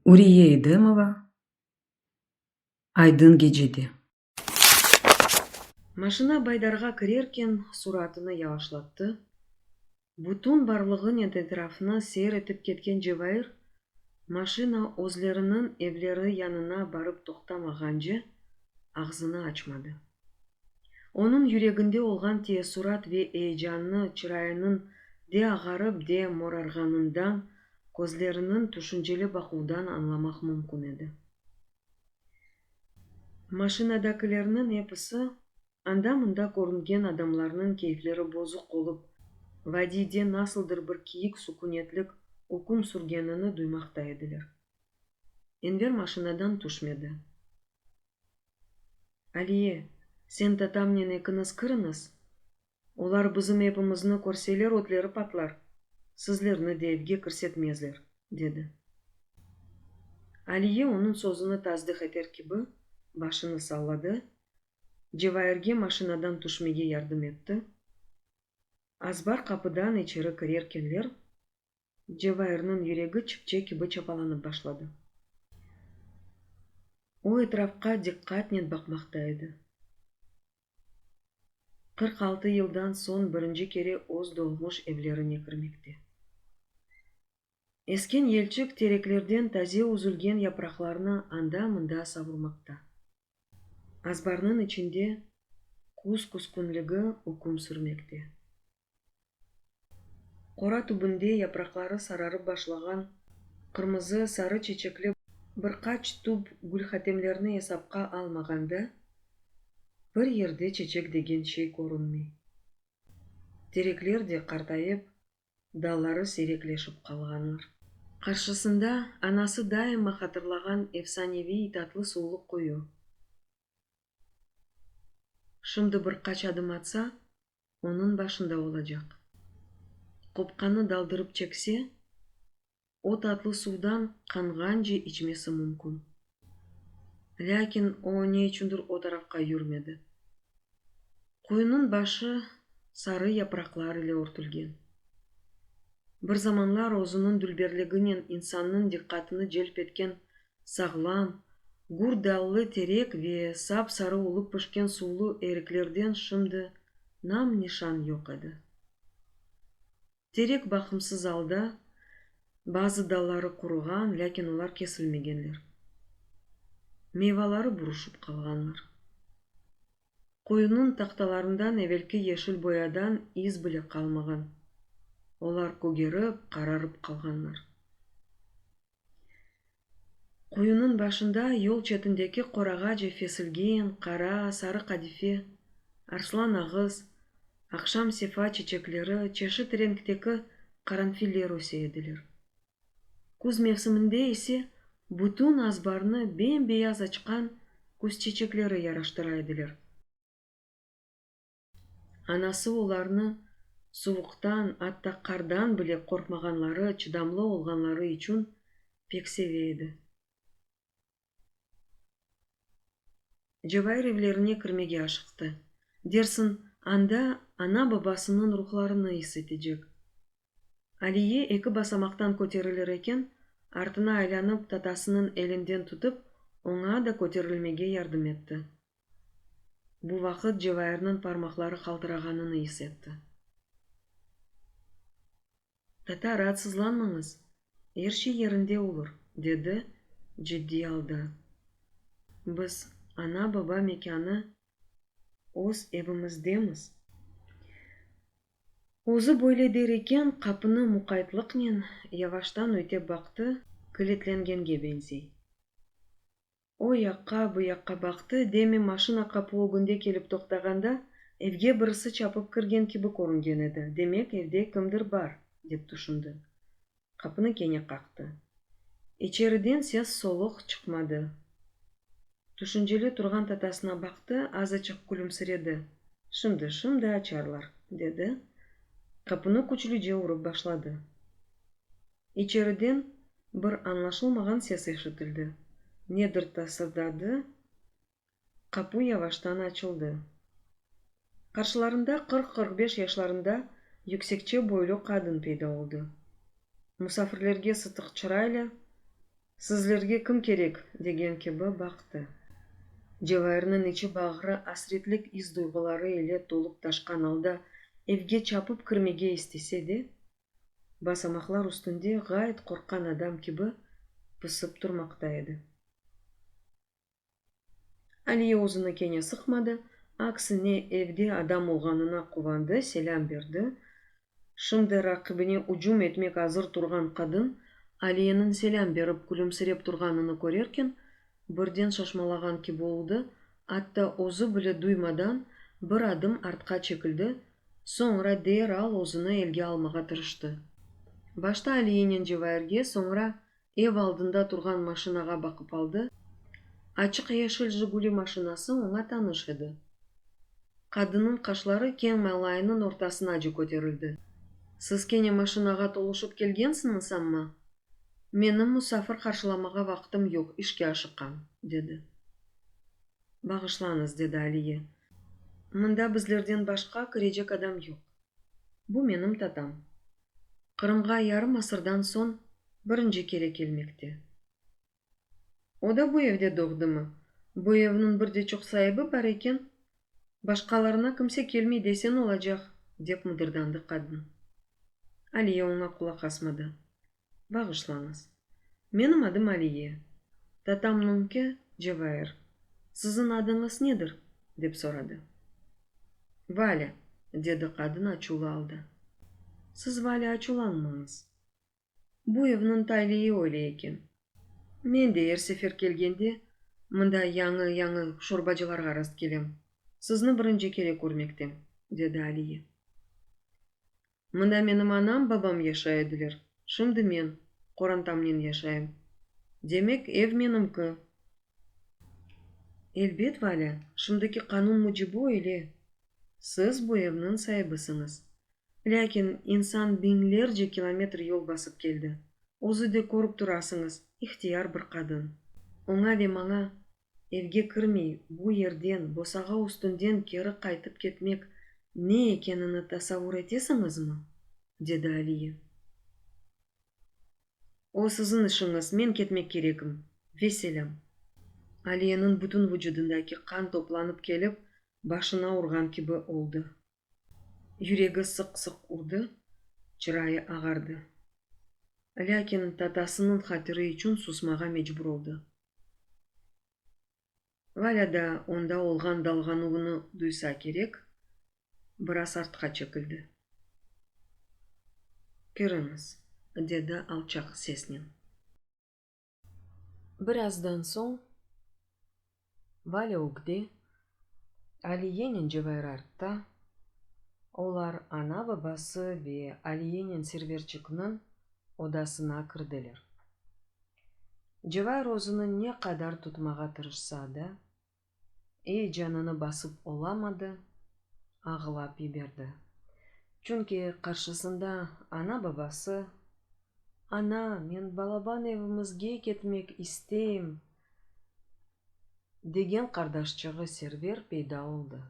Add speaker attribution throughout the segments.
Speaker 1: Uriye Edemova Aydın gecede.
Speaker 2: Maşina Baydarğa kirerken, suratını yavaşlattı. Bütün barlığınen etrafnı seyir etip ketken Cevair, maşina özleriniñ evleri yanına barıp toqtamağance, ağzını açmadı. Onıñ yüreginde olğan teessurat ve eyecannı çırayınıñ de ağarıp, de morarğanından, közleriniñ tüşünceli baquvdan añlamaq mümkün edi. Maşinadakilerniñ episi, anda-mında körüngen adamlarnıñ keyfleri bozuq olıp, vadiyde nasıldır bir kiyik sukünetlik üküm sürgenini duymaqta ediler. Enver maşinadan tüşmedi. Aliye, sen tatamnen ekiñiz kiriñiz, Olar bizim epimizni körseler ötleri patlar, sizlerni de evge kirsetmezler, dedi. Aliye onıñ sözüni tasdiq eter kibi, başını salladı, Cevairge maşinadan tüşmege yardım etti. Azbar qapıdan içeri kirerkenler, Cevairniñ yüregi çipçe kibi çapalanıp başladı. O etrafqa diqqatnen baqmaqta edi. 46 yıldan soñ birinci kere öz doğmuş evlerine kirmekte. Esken yelçik tereklerden taze üzülgen yapraqlarnı anda-mında savurmaqta. Azbarnıñ içinde küz küskünligi üküm sürmekte. Qora tübünde yapraqları sararıp başlağan qırmızı, sarı çeçekli bir qaç tüp gülhatemlerni esapqa almağanda, bir yerde çeçek degen şey körünmey. Terekler de qartayıp, dalları siyrekleşip qalğanlar. Qarşısında anası daima hatırlağan efsaneviy tatlı suvlu quyu. Şimdi bir qaç adım atsa, onıñ başında olacaq. Qopqanı daldırıp çekse, o tatlı suvdan qanğance içmesi mümkün. Lâkin o ne içündir o tarafqa yürmedi. Quyunıñ başı sarı yapraqlar ile örtülgen. Bir zamanlar özüniñ dülberliginen insannıñ diqqatını celp etken sağlam, gür dallı terek ve sap-sarı olıp pişken suvlu eriklerden şimdi nam-nişan yoq edi. Terek baqımsız alda, bazı dalları quruğan, lâkin olar kesilmegenler. Meyvaları buruşıp qalğanlar. Quyunıñ tahtalarından evelki yeşil boyadan iz bile qalmağan, olar kögerip, qararıp qalğanlar. Quyunıñ başında yol çetindeki qorağace fesilgen, qara, sarı qadife, arslan ağız, aqşam sefa çiçekleri, çeşit renkteki qaranfiller öse ediler. Küz mevsiminde ise bütün azbarnı bem-beyaz açqan küzçeçekleri yaraştıra ediler. Anası olarnı suvuqtan, atta qardan bile qorqmağanları, çıdamlı olğanları içün pek seve edi. Cevair evlerine kirmege aşıqtı. Dersiñ, anda ana-babasınıñ ruhlarını is etecek. Aliye eki basamaqtan köterilir eken, artına aylanıp tatasınıñ elinden tutıp, oña da köterilmege yardım etti. Bu vaqıt Cevairniñ parmaqları qaltırağanını is etti. Tata, raatsızlanmañız, er şey yerinde olur, dedi ciddiy alda. Biz ana-baba mekânı, öz evimizdemiz. Özü böyle der eken, qapını muqaytlıqnen, yavaştan ötep baqtı, kilitlengenge beñzey. O yaqqa, bu yaqqa baqtı, demi maşina qapu ögünde kelip toqtağanda, evge birisi çapıp kirgen kibi körüngen edi, demek, evde kimdir bar, dep tüşündi. Qapını kene qaqtı. İçeriden ses-soluq çıqmadı. Tüşünceli turğan tatasına baqtı, azaçıq külümsiredi. Şimdi, şimdi açarlar, dedi, qapını küçlüce urıp başladı. İçeriden bir añlaşılmağan ses eşitildi. Nedir tasırdadı, qapu yavaştan açıldı. Qarşılarında 40-45 yaşlarında yüksekçe boylu qadın peyda oldı. Musafirlerge sıtıq çırayla. Sizlerge kim kerek, degen kibi, baqtı. Cevairniñ içi-bağrı asretlik is-duyğuları ile tolıp-taşqan alda evge çapıp kirmege istese de, basamaqlar üstünde ğayet qorqqan adam kibi pısıp turmaqta edi. Aliye özüni kene sıqmadı, aksine evde adam olğanına quvandı, selâm berdi. Şimdi raqibine ücüm etmek azır turğan qadın Aliyeniñ selâm berip külümsirep turğanını körerken, birden şaşmalağan kibi oldı, atta özü bile duymadan bir adım artqa çekildi, soñra deral özüni elge almağa tırıştı. Başta Aliyenen Cevairge, soñra Ev aldında turğan maşinağa baqıp aldı. Açıq yeşil Jiguli maşinası oña tanış edi. Qadınnıñ qaşları keñ mañlayınıñ ortasınace köterildi. Siz kene maşinağa toluşıp kelgensiñiz amma, menim musafir qarşılamağa vaqtım yoq, işke aşıqam, dedi. Bağışlañız, dedi Aliye. Mında bizlerden başqa kirecek adam yoq. Bu menim tatam. Qırımğa yarım asırdan soñ birinci kere kelmekte. O da bu evde doğdımı? Bu evniñ bir de çoq saibi bar eken, başqalarına kimse kelmey deseñ olacaq, dep mıdırdandı qadın. Aliye oña qulaq asmadı. Bağışlañız. Menim adım Aliye. Tatamnıñki, Cevair. Siziñ adıñız nedir? dep soradı. Valâ, dedi qadın açuvlı alda. Siz, Valâ, açuvlanmañız. Bu evniñ taliyi öyle eken. Men de er sefer kelgende, mında yañı-yañı şorbacılarğa rastkelem. Sizni birinci kere körmektem, dedi Aliye. Mında menim anam, babam yaşay ediler, şimdi men, qorantamnen yaşayım. Demek, ev menimki. Elbet, Valâ, şimdiki qanun mücibi öyle, siz bu evniñ saibisiñiz. Lâkin insan biñlerce kilometr yol basıp keldi. Özü de körip turasıñız, ihtiyar bir qadın. Oña ve maña Evge kirmey, bu yerden, bosağa üstünden keri qaytıp ketmek ne ekenini tasavur etesiñizmi? dedi Aliye. O siziñ işiñiz, men ketmek kerekim. Vesselâm. Aliyeniñ bütün vucudındaki qan toplanıp kelip, başına urğan kibi oldı. Yüregi sıq-sıq urdı, çırayı ağardı. Lâkin tatasınıñ hatiri içün susmağa mecbur oldı. Valâ da onda olğan dalğanuvnı duysa kerek, biraz artqa çekildi. Kiriñiz, dedi alçaq sesnen. Birazdan soñ Valâ ögde, Aliyenen Cevair artta, olar ana-babası ve Aliyenen Serverçikniñ odasına kirdiler. Cevair özüni ne qadar tutmağa tırışsa da, eyecanını basıp olamadı, ağlap yiberdi. Çünki qarşısında ana-babası, Ana, men balaban evimizge ketmek isteyim, degen qardaşçığı Server peyda oldı.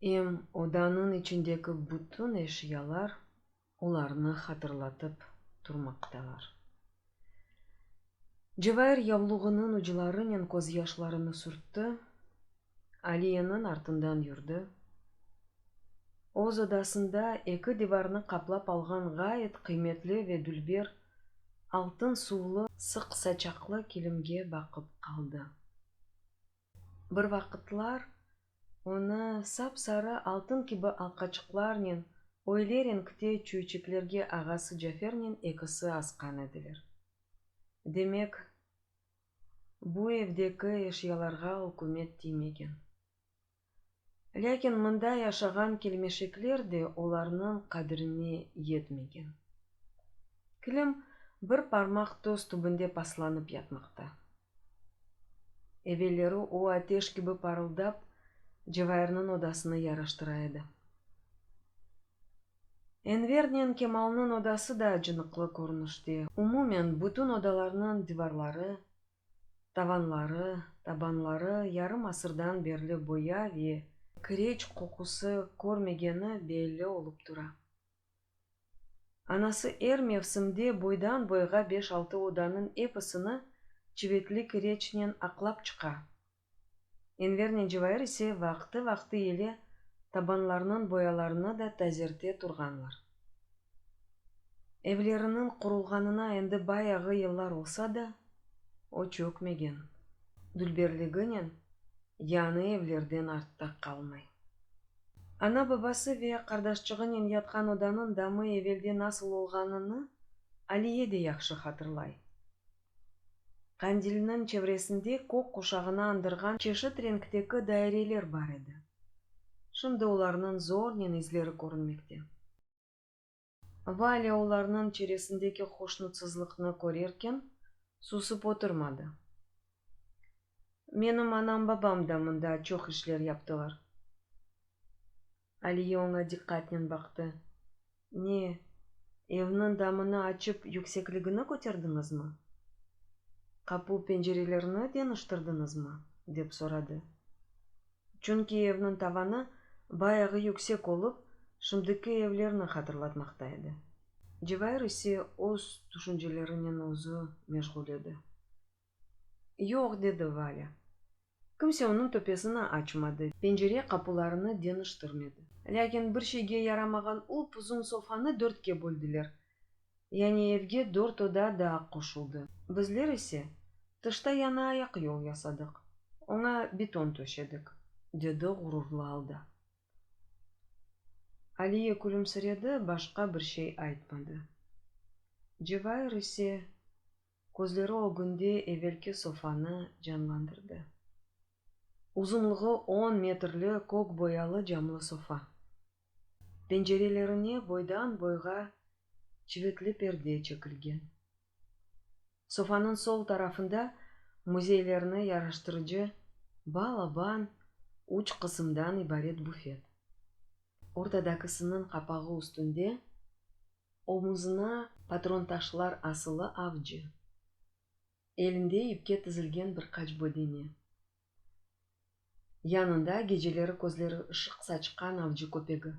Speaker 2: Em odanıñ içindeki bütün eşyalar olarnı hatırlatıp turmaqtalar. Cevair yavluğınıñ uclarınen közyaşlarını sürtti, Aliyeniñ artından yürdi. Öz odasında eki divarnı qaplap alğan ğayet qıymetli ve dülber altın suvlı sıq saçaqlı kilimge baqıp qaldı. Bir vaqıtlar onı sap-sarı altın kibi alqaçıqlarnen öyle renkte çüyçiklerge ağası Cafernen ekisi asqan ediler. Demek, bu evdeki eşyalarğa ükümet tiymegen. Lâkin mında yaşağan kelmeşekler de olarnıñ qadirine yetmegen. Kilim bir parmaq toz tübünde paslanıp yatmaqta. Evelleri o ateş kibi parıldap, Cevairniñ odasını yaraştıra edi. Envernen Kemalnıñ odası da acınıqlı körünişte, umumen bütün odalarnıñ divarları, Tavanları, tabanları yarım asırdan berli boya ve kireç qoqusı körmegeni belli olıp tura. Anası er mevsimde boydan-boyğa beş-altı odanıñ episini çivetli kireçnen aqlap çıqa. Envernen Cevair ise vaqtı-vaqtı ile tabanlarnıñ boyalarını da tazerte turğanlar. Evleriniñ qurulğanına endi bayağı yıllar olsa da, o çökmegen, dülberliginen yañı evlerden artta qalmay. Ana-babası ve qardaşçığınen yatqan odanıñ damı evelde nasıl olğanını Aliye de yahşı hatırlay. Qandilniñ çevresinde kök quşağını añdırğan çeşit renkteki daireler bar edi. Şimdi olarnıñ zornen izleri körünmekte. Valya olarnıñ çeresindeki hoşnutsızlıqnı körerken, susıp oturmadı. Menim anam-babam da mında çoq işler yaptılar. Aliye oña diqqatnen baqtı. Ne, evniñ damını açıp yüksekligini köterdiñizmi? Qapu pencerelerni deñiştirdiñizmi? dep soradı. Çünki evniñ tavanı bayağı yüksek olıp, şimdiki evlerni hatırlatmaqta edi. Cevair ise öz tüşüncelerinen özü meşğul edi. Yoq, dedi Valâ. Kimse onıñ töpesini açmadı, pencere qapularını deñiştirmedi. Lâkin bir şeyge yaramağan up-uzun sofanı dörtke böldiler, yani evge dört oda daa qoşuldı. Bizler ise tışta yañı ayaqyol yasadıq, oña beton töşedik, dedi ğururlı alda. Aliye külümsiredi, başqa bir şey aytmadı. Cevair ise Közleri ögünde evelki sofanı canlandırdı. Uzunlığı on metrli kök boyalı camlı sofa. Pencerelerine boydan-boyğa çivitli perde çekilgen. Sofanıñ sol tarafında müzeylerni yaraştırıcı balaban üç qısımdan ibaret büfet. Ortadakisiniñ qapağı üstünde Omuzına patrontaşlar asılı avcı. Elinde ipke tizilgen bir qaç bödene. Yanında geceleri közleri ışıq saçqan avcı köpegi.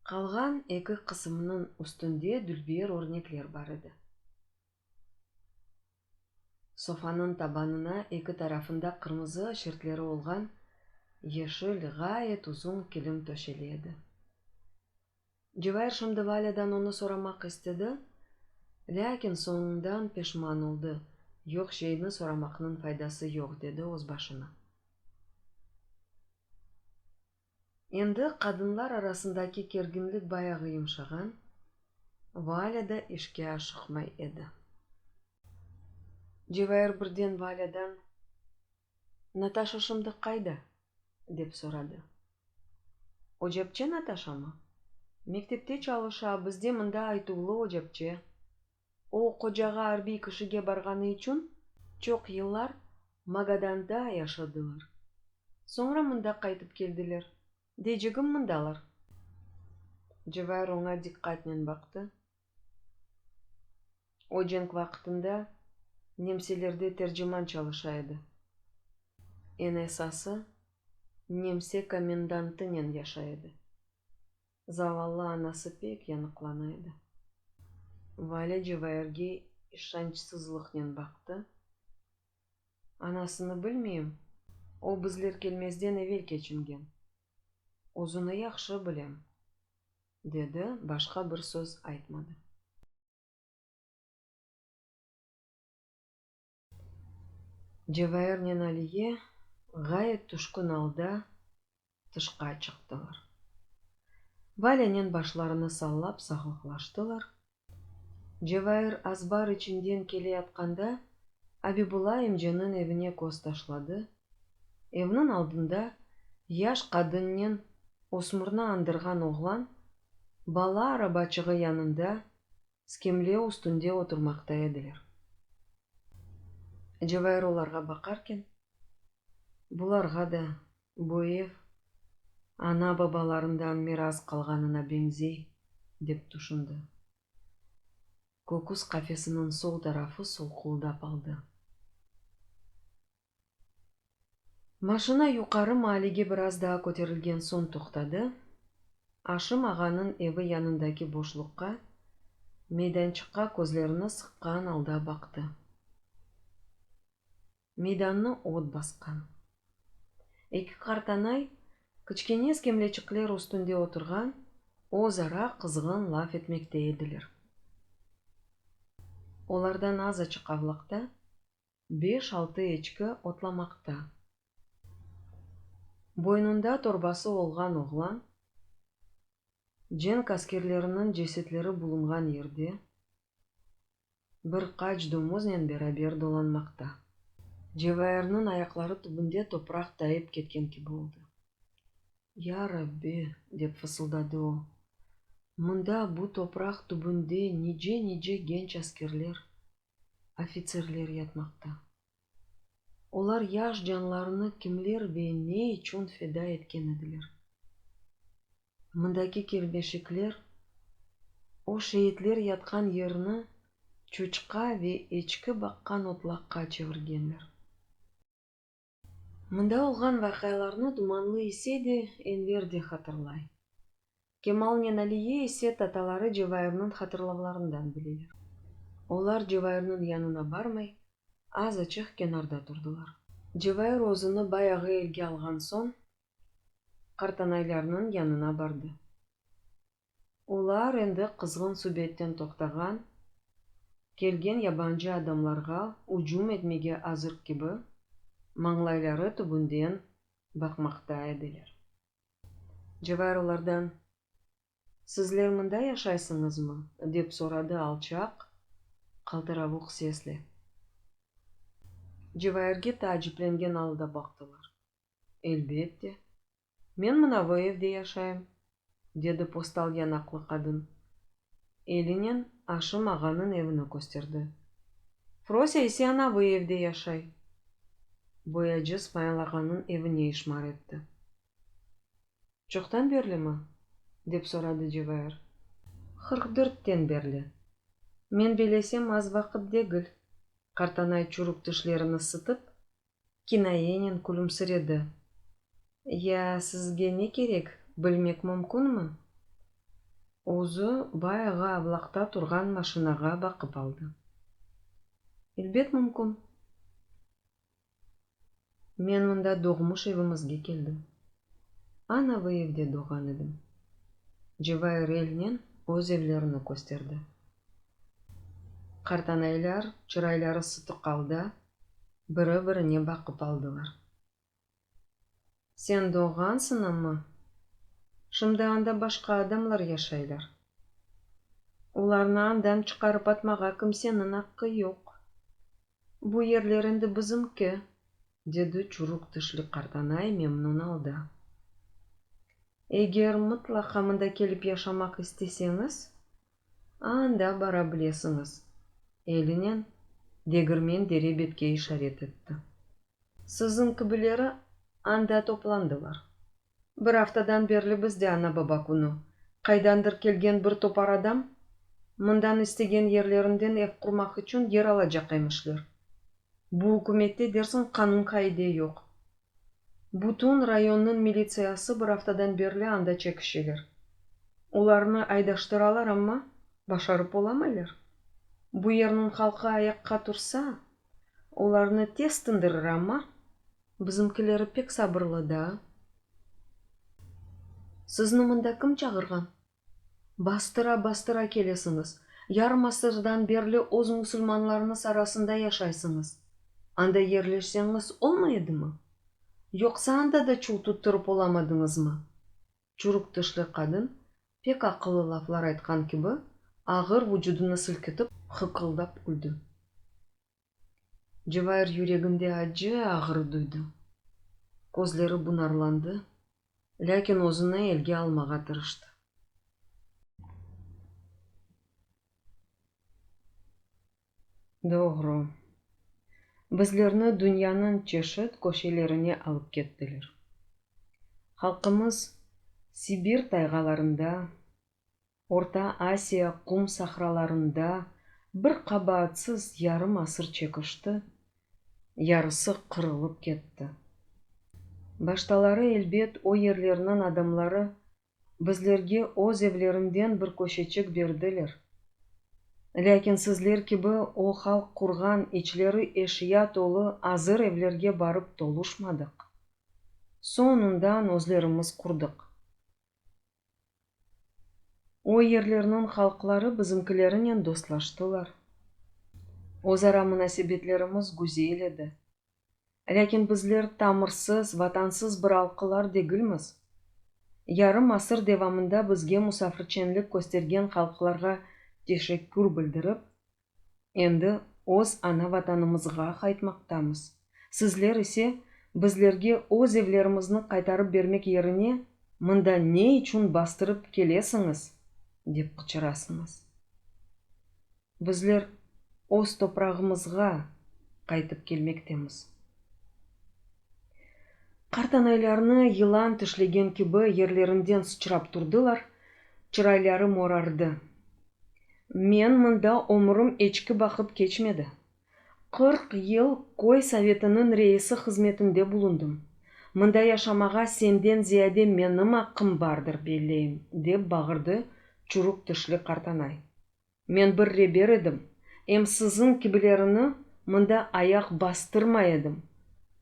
Speaker 2: Qalğan eki qısımnıñ üstünde dülber örnekler bar edi. Sofanıñ tabanına eki tarafında qırmızı şertleri olğan yeşil, ğayet uzun kilim töşeli edi. Cevair şimdi Valâdan onı soramaq istedi, lâkin soñundan peşman oldı, yoq şeyni soramaqnıñ faydası yoq, dedi öz başına. Endi qadınlar arasındaki kerginlik bayağı yımşağan, Valâ da işke aşıqmay edi. Cevair birden Valâdan, Nataşa şimdi qayda? dep soradı. Ocapçe Nataşamı? Mektepte çalışa, bizde mında aytuvlı ocapçe. O, qocağa arbiy kişige barğanı içün çoq yıllar Magadanda yaşadılar. Soñra mında qaytıp keldiler. Deycegim mındalar. Cevair oña diqqatnen baqtı. O cenk vaqtında nemselerde terciman çalışa edi. Eñ esası, nemse komendantınen yaşay edi. Zavallı anası pek yanıqlana edi. Valâ Cevairge işançsızlıqnen baqtı. Anasını bilmeyim, o bizler kelmezden evel keçingen. Özüni yahşı bilem, dedi, başqa bir söz aytmadı. Cevairnen Aliye ğayet tüşkün alda tışqa çıqtılar. Valânen başlarını sallap sağlıqlaştılar. Cevair azbar içinden keleyatqanda Abibulla emceniñ evine köz taşladı. Evniñ aldında yaş qadınnen ösmürni añdırğan oğlan bala arabaçığı yanında skemle üstünde oturmaqta ediler. Cevair olarğa baqarken, bularğa da bu ev ana-babalarından miras qalğanına beñzey, dep tüşündi. Köküs qafesiniñ sol tarafı solquldap aldı. Maşina yuqarı maalege biraz daa köterilgen soñ toqtadı. Aşım ağanıñ evi yanındaki boşluqqa, meydançıqqa közlerini sıqqan alda baqtı. Meydannı ot basqan. Eki qartanay kiçkene skemleçikler üstünde oturğan, öz ara qızğın laf etmekte ediler. Olardan azaçıq avlaqta beş-altı eçki otlamaqta. Boynunda torbası olğan oğlan, cenk askerleriniñ cesetleri bulunğan yerde, bir qaç domuznen beraber dolanmaqta. Cevairniñ ayaqları tübünde topraq tayıp ketken kibi oldı. Ya Rabbi, dep fısıldadı o, mında, bu topraq tübünde nice-nice genç askerler, ofitserler yatmaqta. Olar yaş canlarını kimler ve ne içün feda etken ediler? Mındaki kelmeşekler o şeitler yatqan yerni çoçqa ve eçki baqqan otlaqqa çevirgenler. Mında olğan vaqialarnı dumanlı ise de, Enver de hatırlay. Kemalnen Aliye ise tataları Cevairniñ hatırlavlarından bileler. Olar Cevairniñ yanına barmay, azaçıq kenarda turdılar. Cevair özüni bayağı elge alğan soñ, qartanaylarnıñ yanına bardı. Olar endi qızğın subetten toqtağan, kelgen yabancı adamlarğa ücüm etmege azır kibi, mañlayları tübünden baqmaqta ediler. Cevair olardan, Sizler mında yaşaysıñızmı? dep soradı alçaq, qaltıravuq sesle. Cevairge taaciplengen alda baqtılar. Elbette, men mınavı evde yaşayım, dedi postal yanaqlı qadın. Elinen Aşım ağanıñ evini kösterdi. Frosya ise anavı evde yaşay. Boyacı Smail ağanıñ evine işmar etti. Çoqtan berlimi? dep soradı Cevair. 44-ten berli. Men belesem az vaqıt degil, qartanay çürük tişlerini sıtıp, kinayenen külümsiredi. Ya sizge ne kerek, bilmek mümkünmi? Özü bayağı avlaqta turğan maşinağa baqıp aldı. Elbet mümkün. Men mında doğmuş evimizge keldim. Anavı evde doğğan edim. Cevair elnen öz evlerini kösterdi. Qartanaylar çırayları sıtıq alda biri-birine baqıp aldılar. Sen doğğansıñ amma, şimdi anda başqa adamlar yaşaylar. Olarnı andan çıqarıp atmağa kimseniñ aqqı yoq. Bu yerler endi bizimki, dedi çürük tişli qartanay memnün alda. Eger mıtlaqa mında kelip yaşamaq isteseñiz, anda bara bilesiñiz, elinen degirmen dere betke işaret etti. Siziñ kibileri anda toplandılar. Bir aftadan berli bizde ana-baba künü. Qaydandır kelgen bir topar adam, mından istegen yerlerinden ev qurmaq içün yer alacaq emişler. Bu ükümette dersiñ qanun-qaide yoq. Bütün rayonnıñ militsiyası bir aftadan berli anda çekişeler. Olarnı aydaştıralar amma, başarıp olamaylar. Bu yerniñ halqı ayaqqa tursa, olarnı tez tındırır amma, bizimkileri pek sabırlı daa. Sizni mında kim çağırğan? Bastıra-bastıra kelesiñiz, yarım asırdan berli öz musulmanlarıñız arasında yaşaysıñız. Anda yerleşseñiz olmay edimi? Yoqsa anda da çul tuttırıp olamadıñızmı? Çürük tişli qadın, pek aqıllı laflar aytqan kibi, ağır vucudını silkitip, hıqıldap küldi. Cevair yüreginde acı ağrı duydı. Közleri bunarlandı, lâkin özüni elge almağa tırıştı. Doğru. Bizlerni dünyanıñ çeşit köşelerine alıp kettiler. Halqımız Sibir tayğalarında, Orta Asiya qum sahralarında bir qabaatsız yarım asır çekişti, yarısı qırılıp ketti. Baştaları, elbet, o yerlerniñ adamları. Bizlerge öz evlerinden bir köşeçik berdiler. Lâkin sizler kibi o halq qurğan içleri eşya tolu azır evlerge barıp toluşmadıq. Soñundan özlerimiz qurdıq. O yerlerniñ halqları bizimkilerinen dostlaştılar. Özara munasebetlerimiz güzel edi. Lâkin bizler tamırsız, vatansız bir alqılar degilmiz. Yarım asır devamında bizge musafirçenlik köstergen halqlarğa teşekkür bildirip, endi öz ana-Vatanımızğa qaytmaqtamız. Sizler ise, bizlerge öz evlerimizni qaytarıp bermek yerine, mında ne içün bastırıp kelesiñiz, dep qıçırasıñız. Bizler öz toprağımızğa qaytıp kelmektemiz. Qartanaylarnı yılan tişlegen kibi yerlerinden sıçrap turdılar, çırayları morardı. Men mında ömrüm eçki baqıp keçmedi. 40 yıl köy sovetiniñ reisi hızmetinde bulundım. Mında yaşamağa senden ziyade menim aqqım bardır, belleyim, dep bağırdı çürük tişli qartanay. Men bir reber edim, em siziñ kibilerini mında ayaq bastırmay edim.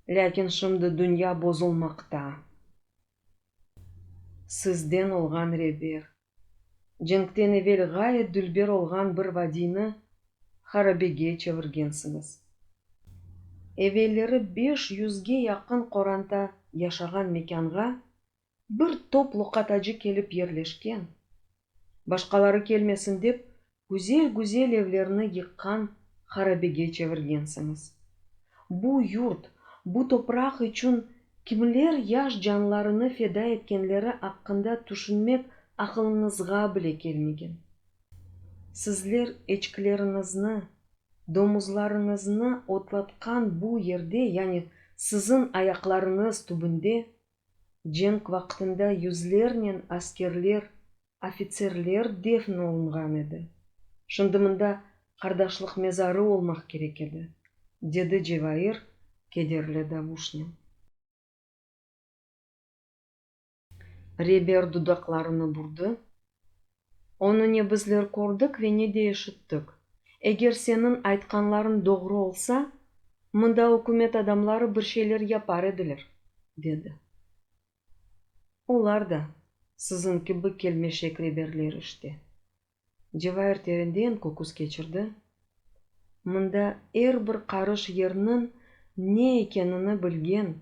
Speaker 2: Lâkin şimdi dünya bozulmaqta. Sizden olğan reber, cenkten evel ğayet dülber olğan bir vadiyni harabege çevirgensiñiz. Evelleri beş yüzge yaqın qoranta yaşağan mekânğa Bir top loqatacı kelip yerleşken, başqaları kelmesin dep, güzel-güzel evlerni yıqqan harabege çevirgensiñiz. Bu yurt, bu topraq içün kimler yaş canlarını feda etkenleri aqqında tüşünmek aqılıñızğa bile kelmegen. Sizler eçkileriñizni, domuzlarıñıznı otlatqan bu yerde, yani siziñ ayaqlarıñız tübünde Cenk vaqtında yüzlernen askerler, ofitserler defn olunğan edi. Şimdi mında qardaşlıq mezarı olmaq kerek edi, dedi Cevair kederli davuşnen. Reber dudaqlarını burdı. Onı ne bizler kördik ve ne de eşittik. Eger seniñ aytqanlarıñ doğru olsa, mında ükümet adamları bir şeyler yapar ediler, dedi. Olar da siziñ kibi kelmeşek reberler işte. Cevair terenden köküs keçirdi. Mında er bir qarış yerniñ ne ekenini bilgen,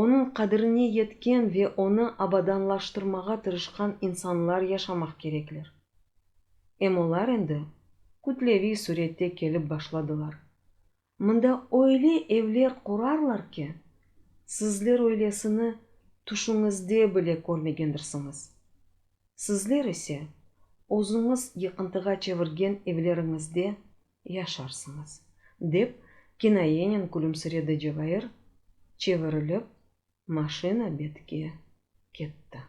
Speaker 2: Onıñ qadirine yetken ve onı abadanlaştırmağa tırışqan insanlar yaşamaq kerekler. Em olar endi kütleviy sürette kelip başladılar. Mında öyle evler qurarlar ki, sizler öylesini tüşüñizde bile körmegendirsiñiz. Sizler ise özüñiz yıqıntığa çevirgen evleriñizde yaşarsıñız, dep kinayenen külümsiredi Cevair, çevirilip, maşina betke ketti.